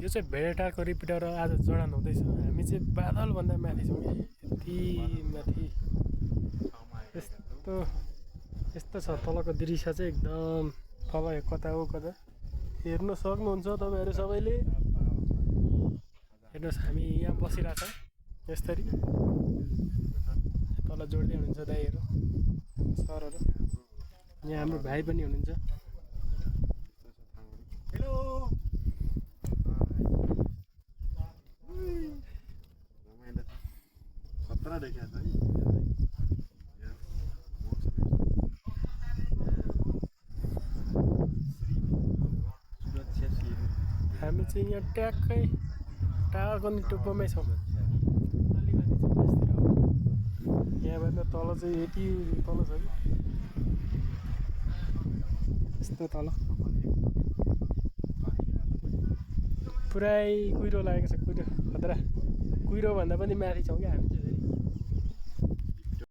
यो चाहिँ भेडाटारको रिपिटर आज जडान हुँदैछ। हामी चाहिँ बादलभन्दा माथि छौँ कि यति माथि। यस्तो छ तलको दृश्य चाहिँ एकदम तल कता हो कता हेर्न सक्नुहुन्छ तपाईँहरू सबैले। हेर्नुहोस् हामी यहाँ बसिरहेको छौँ यसरी। तल जोड्दै हुनुहुन्छ दाइहरू सरहरू। यहाँ हाम्रो भाइ पनि हुनुहुन्छ। हेलो हामी चाहिँ यहाँ ट्याक्कै टाढाको नि टुप्पोमै छौँ। अलिकति चाहिँ मासतिर हो। यहाँबाट तल चाहिँ यति तल छ कि यस्तो तल पुरै कुहिरो लागेको छ। कुहिरो खतरा कुहिरोभन्दा पनि माथि छौँ क्या हामी चाहिँ फेरि।